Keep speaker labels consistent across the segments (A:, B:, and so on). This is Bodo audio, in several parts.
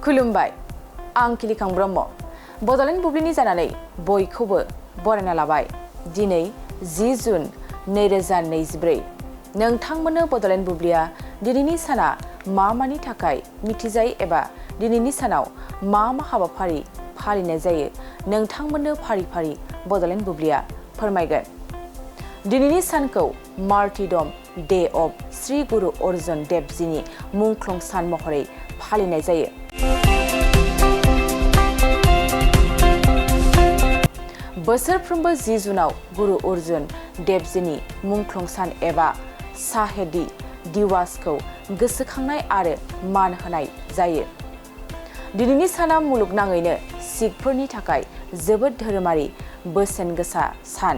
A: खुलुमबाय आं किलिखां ब्रह्म बड'लेण्ड बुब्लिनि जानानै बयखौबो बरायना लाबाय दिनै 10 जुन 2024 नोंथांमोननो बड'लेण्ड बुब्लिया दिनैनि साना मानि थाखाय मिथिजायो एबा दिनैनि सानाव मा हाबाफारि फालिनाय जायो नोंथांमोननो फारि फारि बड'लेण्ड बुब्लिया फोरमायगोन दिनैनि सानखौ मार्टिडम डे अफ श्री गुरु अर्जुन देवजीनि मुंख्लं सान महरै फालिनाय जायो बोसोरफ्रोमबो 10 जुनाव गुरु अर्जुन देवजीनि मुंख्लं सान एबा साहेदी दिवसखौ गोसोखांनाय आरो मान होनाय जायो दिनैनि साना मुलुगनाङैनो सिखफोरनि थाखाय जोबोद धोरोमारि बोसेन गोसा सान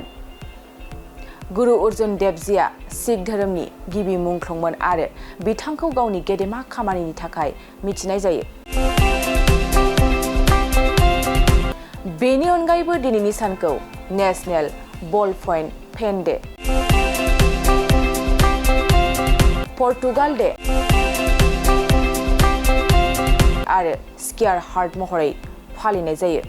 A: गुरु अर्जुन देवजीया सिख धोरोमनि गिबि मुंख्लंमोन आरो बिथांखौ गावनि गेदेमा खामानिनि थाखाय मिथिनाय जायो बेनि अनगायैबो दिनैनि सानखौ national ball point pen day Portugal day आरो स्केयार हार्ट महरै फालिनाय जायो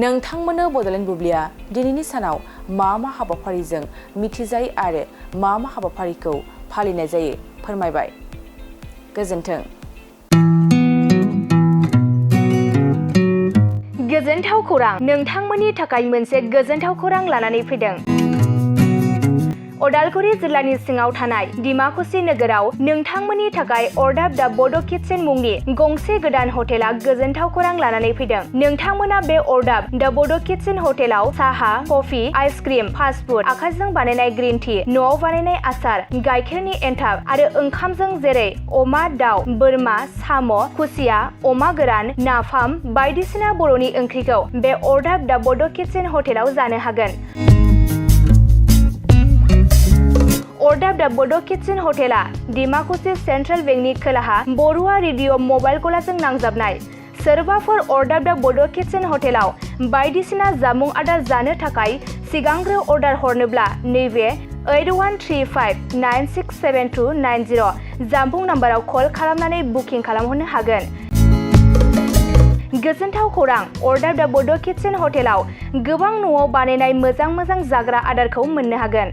A: नोंथांमोननो बड'लेण्ड बुब्लिया दिनैनि सानाव मा हाबाफारिजों मिथिजायो आरो मा हाबाफारिखौ फालिनाय जायो फोरमायबाय गोजोन्थों
B: गोजोनथाव खौरां नोंथांमोननि थाखाय मोनसे गोजोनथाव खौरां लानानै फैदों उदालगुरि जिल्लानि सिङाव थानाय डिमाकुसि नोगोराव नोंथांमोननि थाखाय अर्डाब दा बड' किटचेन मुंनि गंसे गोदान हटेला गोजोनथाव खौरां लानानै फैदों नोंथांमोना बे अर्डाब दा बड' किटचेन हटेलाव साहा कफि आइसक्रिम फास्ट फुड आखाइजों बानायनाय ग्रीन टि न'आव बानायनाय आसार गाइखेरनि एन्थाब आरो ओंखामजों जेरै अमा दाउ बोरमा साम' खुसिया अमा गोरान नाफाम बायदिसिना बर'नि ओंख्रिखौ बे अर्डाब दा बड' किटचेन हटेलाव जानो हागोन अर्डाब दा बड' किटचेन हटेला डिमाकुसि सेन्ट्रेल बेंकनि खोलाहा बरुवा रेडिअ मबाइल गलाजों नांजाबनाय सोरबाफोर अर्डाब दा बड' किटचेन हटेलाव बायदिसिना जामुं आदार जानो थाखाय सिगांग्रो अर्डार हरनोब्ला नैबे 8135967290 जामबुं नाम्बाराव कल खालामनानै बुकिं खालामहरनो हागोन गोजोनथाव खौरां अर्डाब दा बड' किटचेन हटेलाव गोबां न'आव बानायनाय मोजां जाग्रा आदारखौ मोननो हागोन